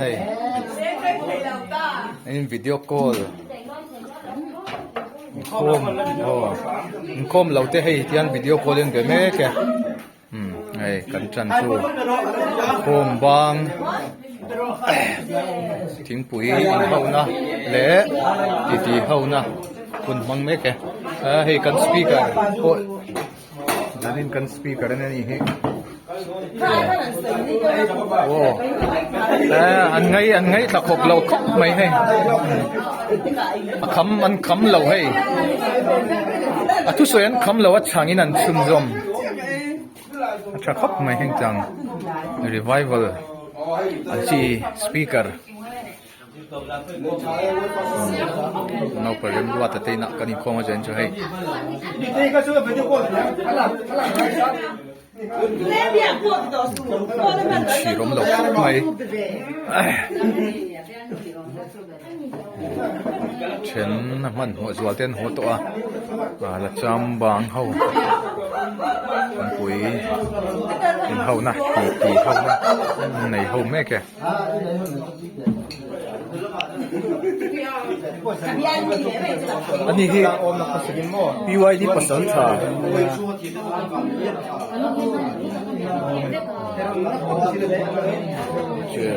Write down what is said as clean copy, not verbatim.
hei in video call inkhawm aw inkhawm lo te hei tian video call in be mek e umm hei kan tan chu inkhawm bang thingpui in ho na leh titi ho na hun hmang mek e hei kan speaker pawh. Zanin kan speaker a ni hi aw an ngai an ngai tla khawp lo khawp mai hei a kham an kham lo hei a thusawi an kham lo a chhangin an chhunzawm a tha khawp mai heng chang revival an chi speaker. Naupang remruata te inah kan inkhawm a chuan chu hei. Inchhir awm lo khawp mai. Then a hmanhmawh zual te an haw tawh a, la cham bang ho thingpui inhona titi hona nei ho mek e. Ani hi PYD pasal tha che.